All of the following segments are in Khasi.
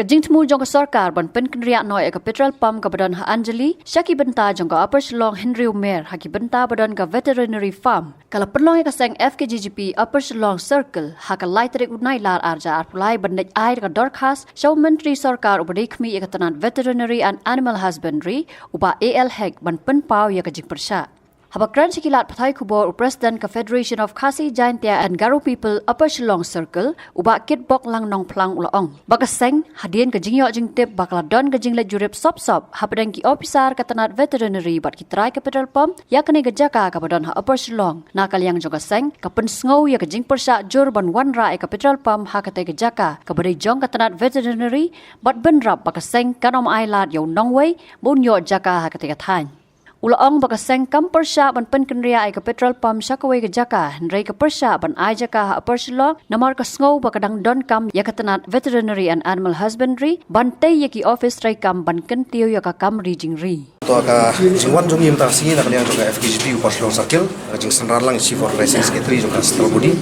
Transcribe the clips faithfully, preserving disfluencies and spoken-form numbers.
Ka jingthmu jong ka sorkar ban pynkynriah noh ïa ka petrol pump kaba don ha Anjali sha ki bynta jong ka Upper Shillong hynriew mer ha ki bynta ba don ka veterinary farm ka la pynlong ïa ka seng F K G G P Upper Shillong Circle ha ka lai tarik u Nailar arja arpulai ban leit ai da ka dorkhas sha u Myntri Sorkar uba dei khmih ïa ka tnat Veterinary and Animal Husbandry, u Bah A L Hek, ban pynpaw ïa ka jingpyrshah. Haba kren sha ki lad pathai khubor u President ka Federation of Khasi Jaintia and Garo People Upper Shillong Circle, u Bah Kitbok Langnongphlang, u la ong ba ka seng hadien ka jingïoh jingtip ba ka la don ka jingleit jurip sop sop hapdeng ki ophisar ka tnat veterinary bad ki trai ka petrol pump ïa kane ka jaka kaba don ha Upper Shillong, na ka liang jong ka seng ka pynsngew ïa ka jingpyrshah jur ban wanrah ïa ka petrol pump ha katei ka jaka kaba dei jong ka tnat veterinary bad bynrap ba ka seng kan ym ailad ïa u nongwei ba un ïoh jaka ha katei ka thaiñ. U la ong ba ka seng kam pyrshah ban pynkynriah ïa ka petrol pump sha kawei ka jaka, hynrei ka pyrshah ban ai jaka ha Upper Shillong namar ka sngew ba ka dang donkam ïa ka tnat Veterinary and Animal Husbandry ban tei ïa ki office treikam ban kyntiew ïa ka kam ri jingri. To ka jingwan jong ngi mynta ka sngi na ka liang jong ka F K G P Upper Shillong Circle, ka jingsynran lang Chief Organising Secretary jong ka Central Body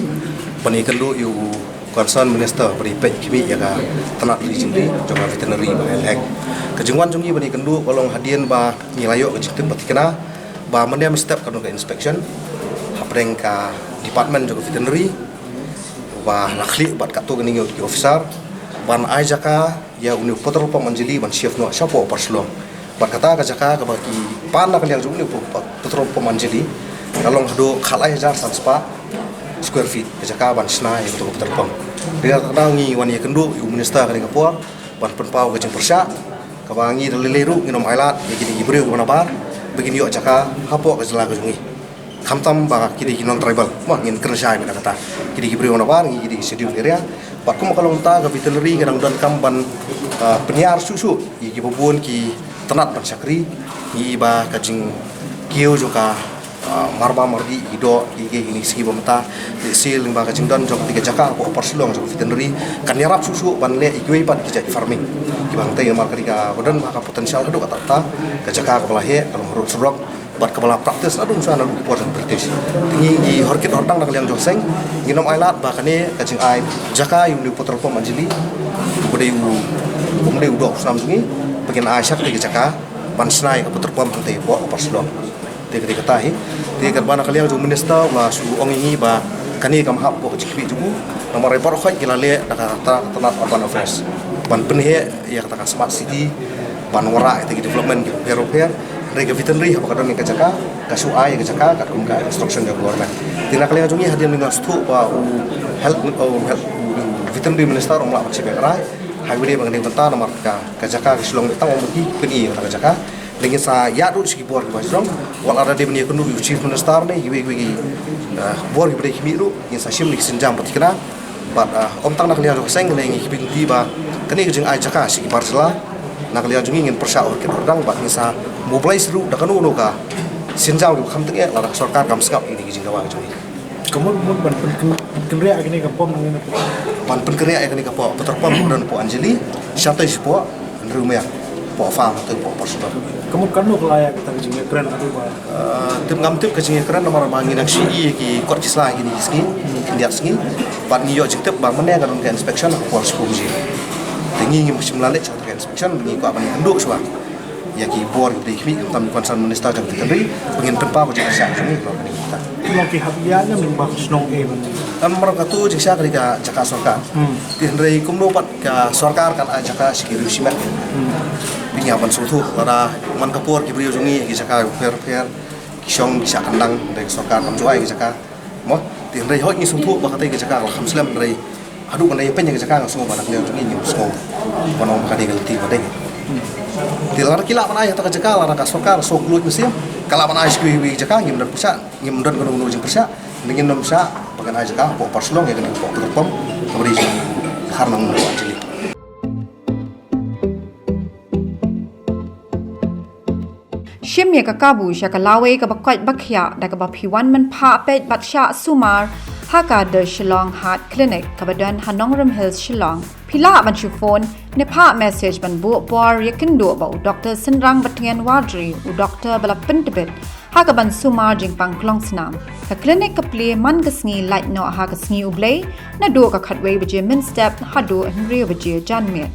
ban ïakynduh ïa u Concerned Minister ba dei peit khmih ïa ka tnat ri jingri jong ka veterinary, Bah A L Hek. Ka jingwan jong ngi ba dei kynduh ka long hadien ba ngi la ïoh ka jingtip ba thikna ba mynne mynstep ka don ka inspection hapdeng ka department jong ka veterinary ba la khlieh bad katto katne ki officer ban ai jaka ïa une u petrol pump Anjali ban shift noh shapoh Upper Shillong. Bad kata ka jaka kaba ki pan na ka liang jong une u petrol pump Anjali ka long haduh khatlai hajar san spah square feet ka jaka ban shna ïa kato ka petrol pump. Te kata ngi wan ïakynduh ïa u minister kane ka por ban pynpaw ka jingpyrshah kaba ngi da lei lei ruh ngin ym ailad ïa kine ki briew kiba nabar ba kin ïoh jaka hapoh ka jylla ka jong ngi. Khamtam ba ki dei ki non tribal, ma ngin kren shai mynta kata. Ki dei ki briew nabar, ngi ki dei ki scheduled area. Bad kum ka long mynta ka veterinary ka dang donkam ban, ah, pynïar shuh shuh ïa kiba bun ki tnat ban shakri, ïa ba ka jingkiew jong ka, ah, marba mardi, ïa ki doh, ïa ki, ïa ki sngi ba mynta, ïa sil ba ka jingdon jong ka jaka hapoh Upper Shillong jong ka veterinary kan ïarap shuh shuh ban leh ïa kiwei pat ki jait farming. Kiba hangtei namar ka dei kaba don ba ka potential haduh katta katta, ka jaka kaba la heh ka long harud surok bad kaba la practice naduh mynshwa naduh ki por jong British. Te ngi, ngi horkit hordang na ka liang jong ka seng, ngin ym ailad ba kane ka jingai jaka ïa une u petrol pump Anjali uba dei u, uba dei u doh u snam jong ngi, ba ngin ai sha kane ka jaka ban shna ïa ka petrol pump hangtei hapoh Upper Shillong. Te ka dei kata hi. Te katba na ka liang jong u minister u la shu ong ïa ngi ba kane kam hap hapoh ka jingkhmih jong u, namar baroh khoit ki la leh da kata ka tnat Urban Affairs ban pynheh ïa kata ka smart city ban wanrah ïa kita ki development kiba pher bapher. Hynrei ka veterinary haba ka don ïa ka jaka ka shu ai ïa ka jaka katkum ka instruction jong ka government. Te na ka liang jong ngi hadien ngi la sngewthuh ba u health, u health, u veterinary minister um lah ban shu ïakynduh. Hynrei ba ngi dei bynta namar ka, ka jaka ka Shillong mynta ym ki pyni ïa ka jaka. Te ngin sa ïaid ruh sha ki bor kiba jrong, wat la dei ban ïakynduh ïa u chief minister ne kiwei kiwei ki, eh, bor kiba dei khmih ruh, ngin sa shim ïa ki sienjam ba thikna. Bad, ah, ym tang na ka liang jong ka seng, ngi ki bynta ba kane ka jingai jaka sha ki bar jylla, na ka liang jong ngi ngin pyrshah horkit hordang bad ngin sa mobilize ruh da kano kano ka sienjam kiba kham tyngeh lada ka sorkar kam sngap ïa kine ki jingdawa jong ngi. Ka mut, mut ban pyn-, pynkynriah ïa kane ka pump na ngi na pump. Ban pynkynriah ïa kane ka pump, petrol pump ka don hapoh Anjali shatei shapoh Hynriewmer, hapoh farm, hapoh Upper Shillong. Ka mut katno ka la ïaid kata ka jingïakren haduh ba Ah, tip ngam tip ka jingïakren namar ba ngi nang shu ïohi ïa ki kot ki sla ïa kine ki sngi, khyndiat sngi. Bad ngi ïoh jingtip ba mynne ka don ka inspection ha ka por shiphew baje. Te ngi ngim shym la leit sha ka inspection, ngi kwah ban ïakynduh shuwa ïa ki bor kiba dei khmih, khamtam u concerned minister jong ka veterinary ba ngin pynpaw ka jingpyrshah jong ngi ba kane kita. Ki long ki hap ïa ne mynba ka shnong eh ban. Namar katu jingshisha ka dei ka jaka sorkar. Hmm. Te hynrei kumno pat ka sorkar kan ai jaka sha ki riew shimet. Hmm. Pynïaid ban sngewthuh lada man ka por ki briew jong ngi ki jaka pher pher, ki shong ki shah kandang, hynrei ka sorkar kam ju ai ki jaka. Mo, te hynrei hooid ngi sngewthuh ba katei ka jaka ka la kham slem, hynrei haduh ban dei pyn ïa ka jaka nga sngew ba na ka liang jong ngi ngim sngew ban ong ba ka dei ka lynti ba dei. Te lada ki lah ban ai kata ka jaka, lada ka sorkar sngewkhuslai mynsiem ka lah ban ai sha kiwei kiwei ki jaka, ngim don pyrshah, ngim don kano kano jingpyrshah. Ngin nym shah ba kan ai jaka hapoh Upper Shillong ïa kane ka pump, kaba dei jong Khar Nang Umno Anjali. Shim ïa ka kabu sha ka lawei kaba koit ba khiah da kaba phi wan mynphah peit bad shah sumar ha ka The Shillong Heart Clinic kaba don ha Nongrim Hills, Shillong. Phi lah ban shu phone ne phah message ban buh bor ïakynduh bad u Doktor Synrang Batngen Warjri, u doktor ba la pyntbit ha kaban sumar jingpang klong snam. Ka klinik ka plie man ka sngi lait noh ha ka Sngi U Blei, naduh ka khatwei baje mynstep haduh hynriew baje janmiet.